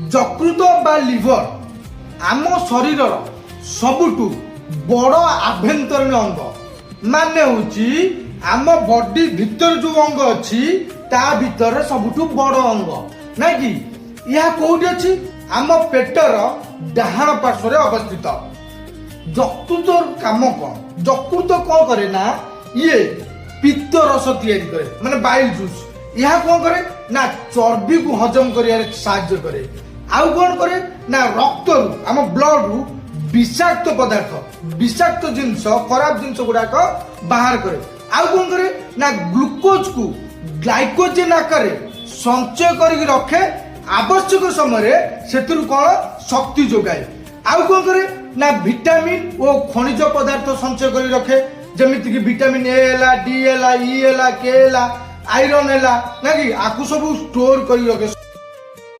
ଯକୃତ ବା ଲିଭର ଆମ ଶରୀରର ସବୁଠୁ ବଡ଼ ଆଭ୍ୟନ୍ତରୀଣ ଅଙ୍ଗ। ମାନେ ହେଉଛି, ଆମ ବଡି ଭିତରେ ଯୋଉ ଅଙ୍ଗ ଅଛି, ତା ଭିତରେ ସବୁଠୁ ବଡ଼ ଅଙ୍ଗ, ନାଇଁ କି? ଏହା କୋଉଠି ଅଛି? ଆମ ପେଟର ଡାହାଣ ପାର୍ଶ୍ୱରେ ଅବସ୍ଥିତ। ଯକୃତର କାମ କଣ? ଯକୃତ କଣ କରେ ନା, ଇଏ ପିତ୍ତ ରସ ତିଆରି କରେ, ମାନେ ବାଇଲ ଜୁସ୍। ଏହା କଣ କରେ ନା, ଚର୍ବିକୁ ହଜମ କରିବାରେ ସାହାଯ୍ୟ କରେ। ଆଉ କଣ କରେ ନା, ରକ୍ତରୁ, ଆମ ବ୍ଲଡରୁ ବିଷାକ୍ତ ପଦାର୍ଥ, ବିଷାକ୍ତ ଜିନିଷ, ଖରାପ ଜିନିଷ ଗୁଡାକ ବାହାର କରେ। ଆଉ କଣ କରେ ନା, ଗ୍ଲୁକୋଜକୁ ଗ୍ଲାଇକୋଜେନ ଆକାରରେ ସଞ୍ଚୟ କରିକି ରଖେ, ଆବଶ୍ୟକ ସମୟରେ ସେଥିରୁ କଣ ଶକ୍ତି ଯୋଗାଏ। ଆଉ କଣ କରେ ନା, ଭିଟାମିନ ଓ ଖଣିଜ ପଦାର୍ଥ ସଞ୍ଚୟ କରି ରଖେ, ଯେମିତିକି ଭିଟାମିନ ଏ ହେଲା, ଡି ହେଲା, ଇ ହେଲା, କେ ହେଲା, ଆଇରନ୍ ହେଲା, ନା କି? ଆକୁ ସବୁ ଷ୍ଟୋର କରି ରଖେ।